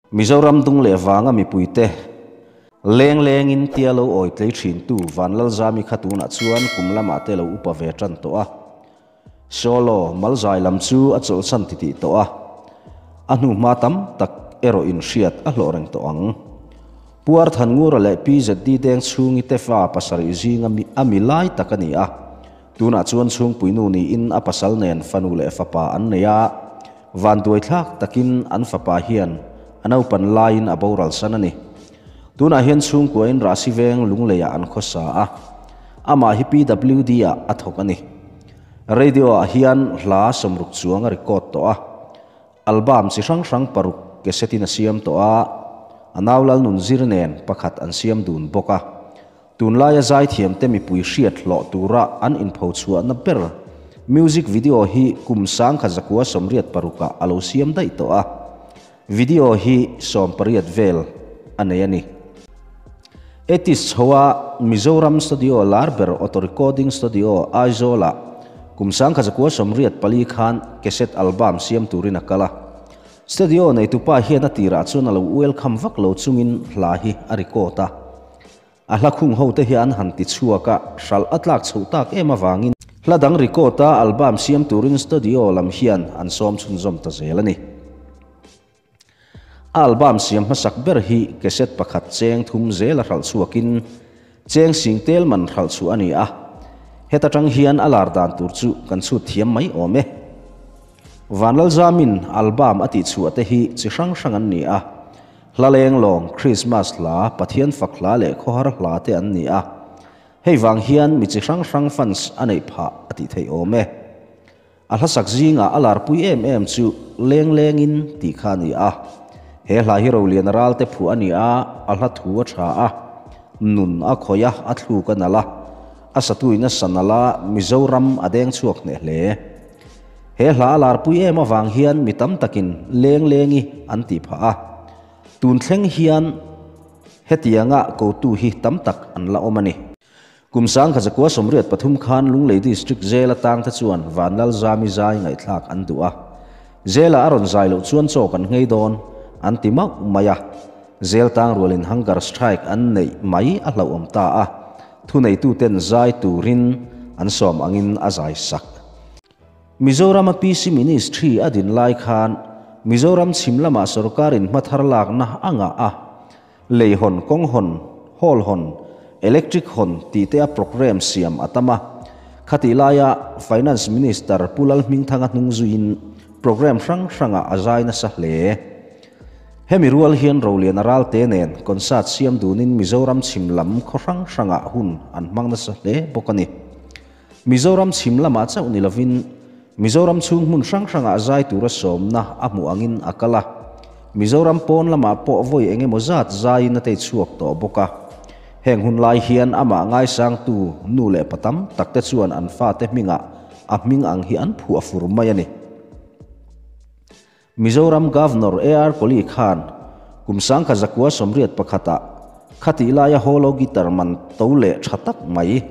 Mizoram dung leh vanga mipuite leng lengin tia lo awi tlei thintu Vanlalzami kha tunah chuan kum lamah te lo upa ve tan tawh a. Solo malzai lam chu a chawlhsan titih tawh a, a hnuhma tam tak erawh in hriat a hlawh reng tawh ang. Puar Thanngura leh PZD Deng chhungi te fa pasarih zinga a mi lai tak a ni a, tunah chuan chhungpuinu niin a pasal nen fanu leh fapa an nei a, Vanduaithlak takin an fapa hian a naupan laiin a boral san a ni. Tunah hian chhungkuain Rahsi veng Lungleiah an khawsa a, amah hi PWD ah a thawk a ni. Radio ah hian hla sawmruk chuang a record tawh a, album chi hrang hrang paruk cassette in a siam tawh a, a nau Lalnunzir nen pakhat an siam dun bawk a. Tunlaia zaithiamte mipui hriat hlawh tura an inphochhuahna ber music video hi kum 1986 ah a lo siam daih tawh a, video hi 18 vel a nei a ni. Etis chhoa Mizoram studio lar ber Auto Recording Studio Aizawl-ah kum 1984 khan cassette album siam turin a kal a. Studio neitupa hian a tirah chuan a lo welcome vak lo chungin hla hi a record a. A hla khung ho te hi an han ti chhuak a, hralh a tlak chhoh tak em avangin hla dang record a album siam turin studio lam hian an sawm chhunzawm ta zel a ni. A album siam hmasak ber hi cassette pakhat cheng thum zel a hralh chhuakin cheng sing tel man hralh chhuah a ni a, heta tang hian a lar dan tur chu kan chhut thiam mai awm e. Vanlalzamin album a tihchhuah te hi chi hrang hrang an ni a, Hla leng lawng, Krismas hla, Pathian fak hla leh khawhar hla te an ni a. Hei vang hian mi chi hrang hrang fans a neih phah a tih theih awm e. A hla sak zingah a larpui em em chu Leng lengin tih kha a ni a. He hla hi Roliana Ralte phuah a ni a, a hla thu a tha a, nun a khawih a, a thluk a nalh a, a satuin a sa nalh a, Mizoram a deng chhuak hneh hle. He hla a larpui em avang hian mi tam takin leng lengi an tih phah a, tun thleng hian hetianga kotu hi tam tak an la awm a ni. Kum 1983 khan Lunglei District Jail atang te chuan Vanlalzami zai ngaihthlak an duh a, Jail-ah a rawn zai loh chuan chaw kan nghei dawn an ti mauh mai a, Jail tang rualin hunger strike an neih mai a hlauhawm ta a, thuneituten zai turin an sawm angin a zai sak. Mizorama PC Ministry a din lai khan Mizoram chhim lamah sorkarin hma thar lakna a ngah a, lei hawn, kawng hawn, hall hawn, electric hawn tih te a programme siam a tam a. Khatih laia Finance Minister Pu Lalhmingthanga hnung zuiin programme hrang hrangah a zai nasa hle. Hemi rual hian Roliana Ralte nen concert siam dunin Mizoram chhim lam khaw hrang hrangah hun an hmang nasa hle bawk a ni. Mizoram chhim lamah chauh ni lovin Mizoram chhung hmun hrang hrangah zai tura sawmna a hmuh angin a kal a. Mizoram pawn lamah pawh vawi eng emaw zat zaiin a tei chhuak tawh bawk a. Heng hun lai hian amah ngaisangtu nu leh pa tam tak te chuan an fate hmingah a hming ang hi an phuah fur mai a ni. Mizoram Governor AR Kohli khan kum 1981 ah khatih laia Holo guitar man to leh tha tak mai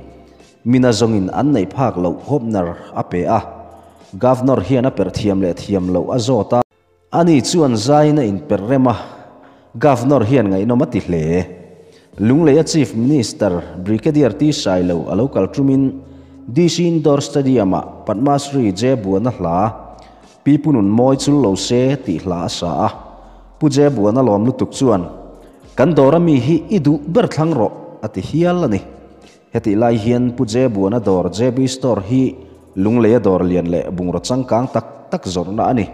mina zawngin an neih phak loh Hopner a pe a. Governor hian a perh thiam leh thiam loh a zawt a. Ani chuan zaiin a inperh rem a, Governor hian ngaihnawm a ti hle. Lungleia Chief Minister Brigadier T Sailo a lo kal tumin DC Indoor Stadium-ah Padma Shri J Buana hla Pi Pu Nun Mawi chul lo se tih hla a sa a, Pu Je Buana lawm lutuk chuan, Kan dawr ami hi i duh ber thlang rawh, a ti hial a ni. Hetih lai hian Pu Je Buana dawr JB Store hi Lungleia dawr lian leh bungraw changkang tak tak zawrhna a ni.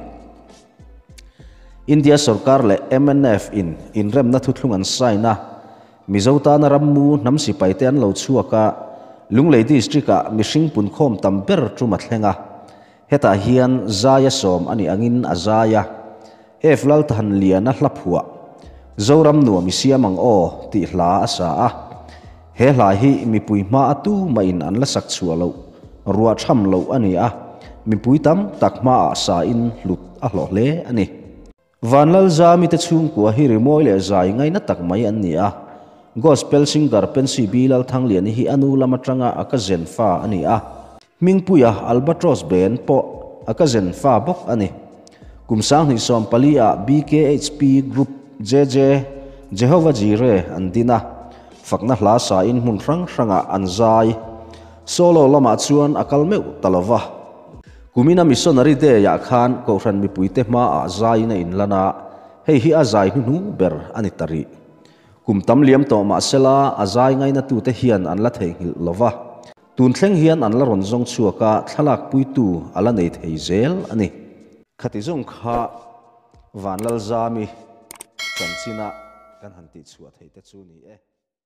India sorkar leh mnf in inremna thuthlung an sign a, Mizo tana rammu hnam sipai te an lo chhuak a, Lunglei District-ah mihring punkhawm tam ber tum a thleng a. Hetah hian zai a sawm a nih angin a zai a, F Lalthanliana hla phuah, Zoram nuam i siam ang aw tih hla a sa a. He hla hi mipui hma a tu mahin an la sak chhuah loh, ruah tham loh a ni a, mipui tam tak hmaah sain hlut a hlawh hle a ni. Vanlalzami te chhungkua hi rimawi leh zai ngaina tak mai an ni a. Gospel singer Pensy B Lalthangliani hi a nu lam atanga a cousin fa a ni a. Hmingpuia Albatross Band pawh a cousin fa bawk a ni. Kum 2014 ah BKHP Group JJ, Jehovah Jireh an din a, fakna hla sain hmun hrang hrangah an zai. Solo lamah chuan a kal meuh ta lo va. Kumina Missionary Day-ah khan Kohhran mipuite hmaah zaiin a inlan a, hei hi a zai hnuhnung ber a ni ta rih. Kum tam liam tawh mah sela a zai ngainatute hian an la theihnghilh lo va. Tun thleng hian an la rawn zawng chhuak a, thlalak puitu a la nei thei zel a ni. Khati zawng kha Vanlalzami chanchina kan han tihchhuah theih te chu ni e.